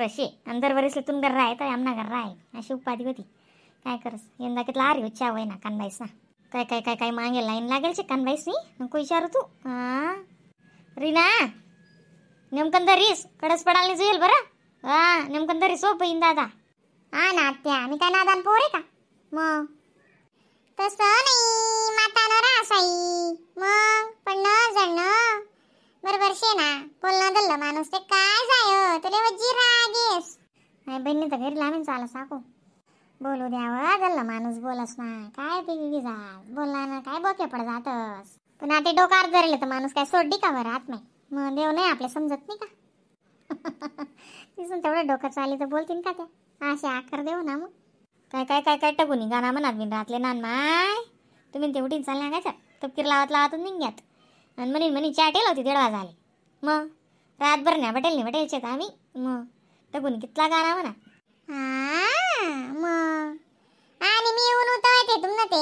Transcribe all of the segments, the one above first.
शे आणि दरवरीसले तुम घर राय तर आमना घर राय अशी उपाधी होती. काय करस यंदा कितला आरी उच्चा वय ना कानबाईस ना काय काय काय काय मागे लाईन लागेल शे कानबाईस नी नको विचारू तू. हा रीना नेमकं धरीस कडस पडायला जाईल बरं. हा नेमकं धरीस हो बहीण दादा. हा ना आत्या मी काय नादान पोर आहे का मग तसं नाही मातानं रासाई मग पण न जळणं बरोबर शे ना बोलणं धरलं माणूस ते काय जाय तुला वजी राग येस. नाही बहिणी तर घरी लावेन चाल साको बोलू द्यावं धरलं माणूस बोलस ना काय पिगी जा बोलला ना काय बोके पड जातस. पण आता डोकार धरले तर माणूस काय सोडली का बरं आत नाही मग देव नाही आपल्या समजत नाही का. तिसून तेवढं डोकं चालली तर बोलतील का त्या असे आकार देऊ ना मग. काय काय काय काय टाकून गाणं म्हणत मी रातले नान माय तुम्ही ते उठीन चालल्या काय तपकीर लावत लावतून निघ्यात आणि म्हणी म्हणी चाटेल होती 1:30 वाजाले मग रातभर नाही बटेल नाही बटेलचे आम्ही मग टाकून कितला गाणं म्हणा. हा मग आणि मी येऊन उतरते तुम ना ते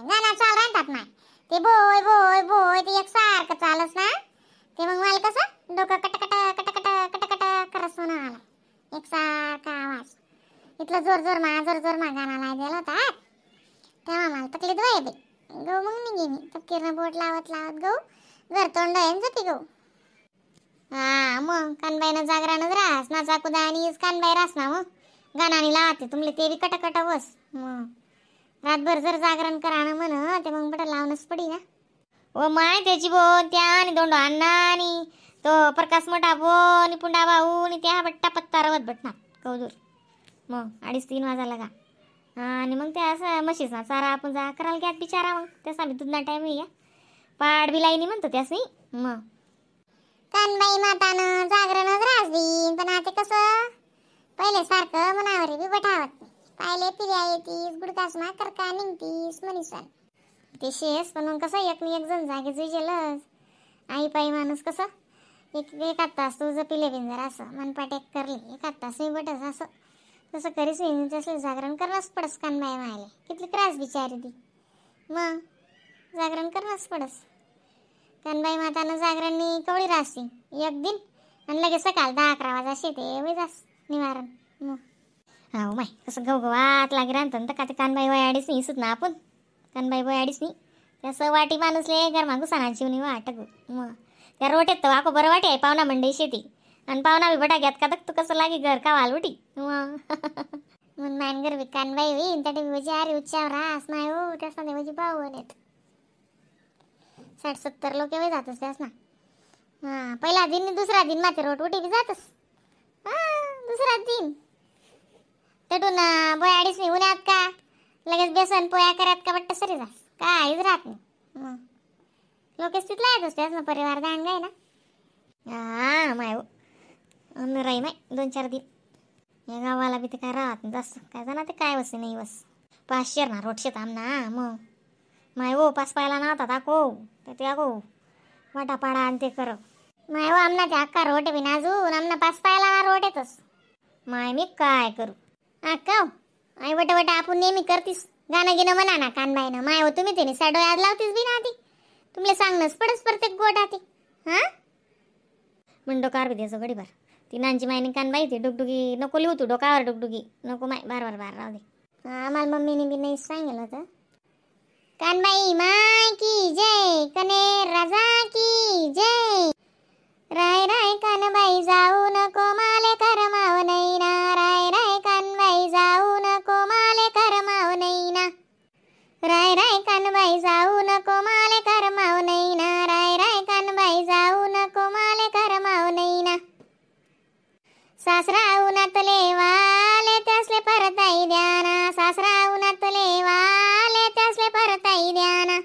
गाणं चाल राहतात ना ते बोय बोय बोय ते एक सारखं चालस ना ते मग मला कसं डोकं कटकट कटकट कटकट करस म्हणा आला एक सारखा आवाज इथलं जोर जोर मा जोर जोर मा गाणं लाय दिला होता तेव्हा मला तकलीफ व्हाय बाई. गहू मग निघे मी तपकीरनं बोट लावत लावत गहू घर तोंड आहे जपी गहू. हा मग कानबाईनं जागरानच रास ना चाकुदा आणि कानबाई रास ना मग गाणाने लावते तुमले ते बी कटकट बस मग रातभर जर जागरण करा ना म्हण ते मग बट लावणंच पडी ना. ओ my त्याची बोन त्या आणि दोंडो अण्णा आणि तो प्रकाश मोठा बोन आणि पुंडा भाऊ आणि त्या बट्टा पत्ता रवत बटना कौदूर मग 3:30 वाजायला का. आणि मग त्या असं म्हशीच ना चारा आपण जा करायला घ्यात बिचारा मग त्यास आम्ही दुधना टाईम या पाड बी लाईनी म्हणतो त्यास नाही मग. कानबाई मातानं जागरणच रास देईन पण आता कसं पहिले सारखं मनावर बी बठावत नाही पाहिले पिऱ्या येतीस गुडकास मा करका निघतीस मनीसन ते शेस पण मग कसं एक एक जण जागे जुजेलच आई पायी माणूस कसं एक एकाच तास तुझं पिले बिन जरा असं मनपाट एक करली एकाच तास मी बटस असं तसं करीस मी तसं जागरण करणंच पडस कानबाई मायले कितली त्रास बिचारी ती मग जागरण करणंच पडस. कानबाई मातानं जागरणनी कवळी राहसी एक दिन आणि लगेच सकाळ 10-11 वाजा शेते वय जास निवारण मग. हा माय कसं गवगवात लागे राहतं तर का ते कानबाई वय अडीच नाही सुत ना आपण कानबाई वय अडीच नाही त्यासं वाटी माणूसले घर मागू सणा जीवनी वाटक मग त्या रोटेत तर वाको बरं वाटे आहे पाहुणा मंडई शेती आणि पाहुणा बी बटा घेत का तू कसं लागे घर का वालवटी मग. म्हणून मान घर बी कानबाई होईन त्या वजी अरे उच्चावर रास नाही हो त्यास ना वजी भाऊ येत 60-70 लोक वे जातस त्यास ना. हां पहिला दिन दुसरा दिन माते रोट उठी बी जातस. हां दुसरा दिन तटून बोया अडीच नाही उन्हात का लगेच बेसन पोया करत का बट्ट सरी जास काहीच राहत नाही मग लोकेच तिथला येतच त्याच ना परिवार दांड गाय ना. हा माय हो राही माय 2-4 दिन या गावाला बी ते काय राहत नाही जास्त काय जाणार ते काय वसे नाही बस 500 ना रोट शेत आमना मग माय हो पाच पायला ना होता दाखव ते अगो वाटा पाडा आणि ते कर माय हो आमना ते अक्का रोट बी नाजून आमना पाच पायला ना रोट येतच माय मी काय करू. अक्का आई वट वट आपण नेहमी करतीस गाणं गिणं म्हणा ना कानबाईनं माय हो तुम्ही त्याने साडो याद लावतीस बी ना आधी तुमले सांगणंच पडस प्रत्येक गोट आधी. हां म्हण डोकावर बी द्यायचं गडीभर ती नानची मायनी कानबाई ती डुगडुगी नको लिहू तू डोकावर डुगडुगी नको माय बार बार बार राहू दे. आम्हाला मम्मीने बी नाही सांगितलं होतं. कानबाई माय की जय कनेर राजा की जय राय राय कानबाई जाऊ नको माले करमाव नैना राय राय कानबाई जाऊ नको माले करमाव नैना राय राय कानबाई जाऊ नको माले करमाव नैना राय राय कानबाई जाऊ नको माले करमाव नैना सासरा उन्हातले वाले त्यासले परताई द्याना सासरा उन्हातले वाले त्यासले परताई द्याना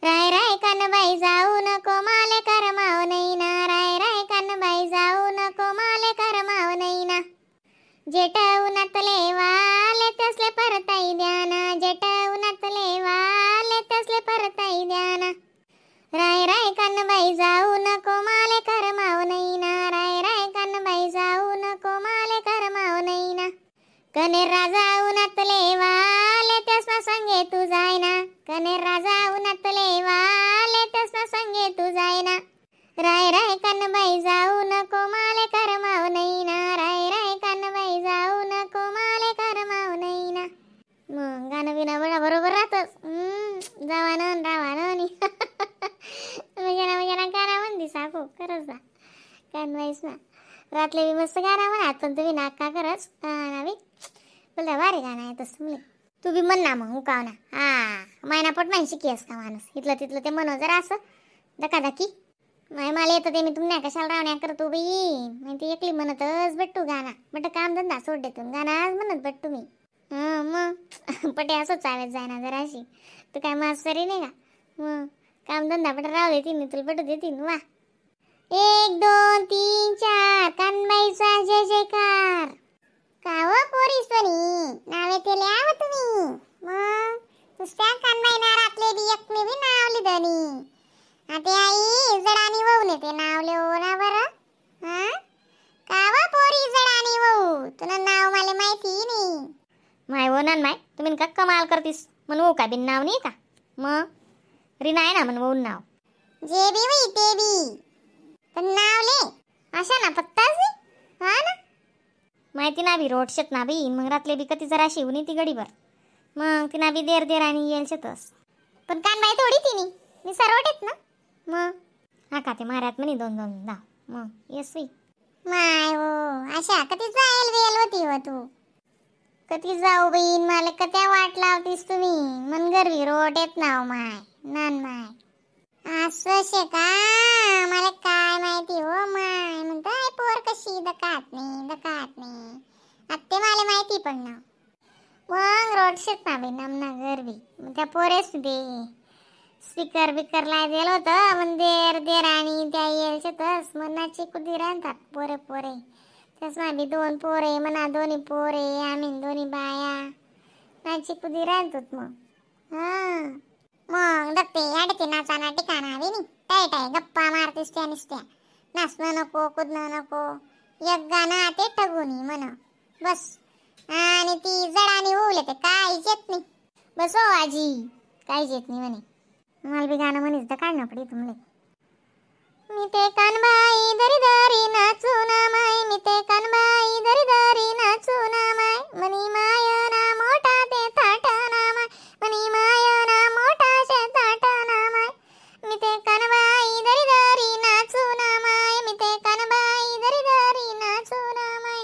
राय राय कानबाई जाऊ नको माले करमाव नैना राय राय कानबाई जाऊ नको माले करमाव नैना जेठ उन्हातले वाले त्यासले परताई द्याना जेठ उन्हातले वाले त्यासले परताई द्याना राय राय कानबाई जाऊ नको माले करमाव नैना राय राय कानबाई जाऊ नको माले करमाव नैना कनेर राजा उन्हातले वाले त्यासना संगे तू जायना कनेर राजा उन्हातले वाले त्यासना संगे तू जायना राय राय कानबाई जाऊ नको माले करमाव नैना राय राय तेच ना रातले बी मस्त गाणं म्हणा पण तुम्ही नाक का करस ना बी बोलता भारी गाणं आहे तसं तुमले. तू बी म्हण ना मग उकाव ना. हा मायना पोट नाही शिकीस का माणूस इथलं तिथलं ते म्हणो जरा असं धकाधकी. माय मला येतं ते मी तुमच्या कशाला रावण्या करतो बाई. माहिती एकली म्हणतच भेटू गाणं बट काम धंदा सोड देतो गाणं म्हणत भेटू मी. हं मग पटे असंच चालत जायना जराशी. तू काय मास्तरी नाही का मग कामधंदा पट राहू देतील तुला पटू देतील. वा 1 2 3 4 कानबाईचा जय जयकार. का हो पोरी सोनी नावे ते लिहावं तुम्ही मग नुसत्या कानबाई ना रातले बी एक मी बी नाव लिहिलं. आता आई जडानी वहू ते नाव लिहू ना बरं. हा का व पोरी जडानी वहू तुला नाव मला माहिती नाही. माय हो ना माय तुम्ही का कमाल करतीस म्हणून का बिन नाव नाही का मग रीना आहे ना म्हणून नाव जे बी होई ते बी पण नाव ले अशा ना पत्ताच नाही. हा ना माहिती ना बी रोड शेत ना बी मग रातले बी कधी जरा शिवून ती गडीभर मग तिना बी देर देर आणि येईल शेतस. पण कानबाई थोडी तिनी मी सरवटेत ना मग हा का ते माऱ्यात म्हणे 2 2 दाव मग येस we. My हो अशा कधी जाईल वेल होती हो तू कधी जाऊ बहीण मला कत्या वाट लावतीस तुम्ही मन गरवी रोड येत नाव माय नान माय असं शे का मला काय माहिती हो माय म्हणतो आई पोर कशी दकात नाही दकात नाही आत्ते मला माहिती पण ना. मग रोड शेत ना बाई नमना गरबी मग त्या पोरेस दे स्पीकर बिकर लाय दिलं होतं मग देर देर आणि त्या येईल शेतस मनाची कुदी राहतात पोरे पोरे. त्यास मा बी 2 पोरे म्हणा दोन्ही पोरे आम्ही दोन्ही बाया नाची कुदी राहतात मग. हां मग दत्ते अडते नाचाना ठिकाणा बी टाय टाय गप्पा मारतीस त्या नुसत्या नाचणं नको कुदणं नको एक गाणं ते ठगुनी म्हण बस. आणि ती जडानी होऊले ते काहीच येत नाही. बस हो आजी काहीच येत नाही म्हणे मला बी गाणं म्हणीच तर काढणं पडी तुमले. मी ते कानबाई दरी दरी नाचू ना माय मी ते कानबाई दरी दरी नाचू ना माय मनी माय ना मोठा ते थाट ना माय मनी माय ना मोठा शे थाट ना माय मी ते कानबाई दरी दरी नाचू ना माय मी ते कानबाई दरी दरी नाचू ना माय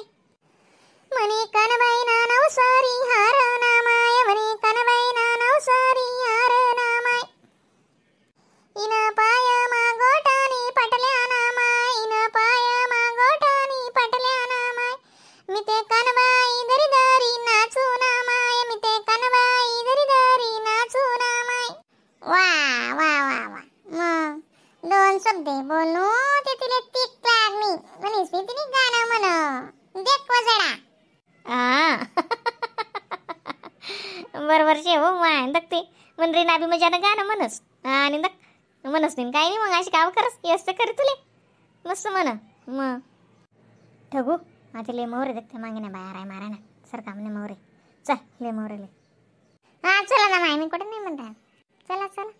मनी कानबाई ना नवसारी हार ना माय मनी कानबाई ना नवसारी हार ना माय इन पाय मागोटानी पटल्या ना माय इन पाय मागोटानी पटल्या ना माय मी ते कानबाई दरी दरी नाचू ना माय मी ते कानबाई दरी दरी नाचू ना माय. वा वा वा वा मग 2 शब्द बोलू ते तिले तीक लागली म्हणीस मी तिने गाणं म्हण देख वजडा. बरोबर शे हो माय दखते मन रे नाबी मजानं गाणं म्हणस आणि दख म्हणस नाही काही नाही मग अशी काव करस येस तर कर तुले मस्त म्हण. मग ठगू आता ले मोरे देखते मागे ना बाहेर आहे मारा ना सर काम नाही मोरे चल ले मोरे ले. हा चला ना माय मी कुठे नाही म्हणता चला चला.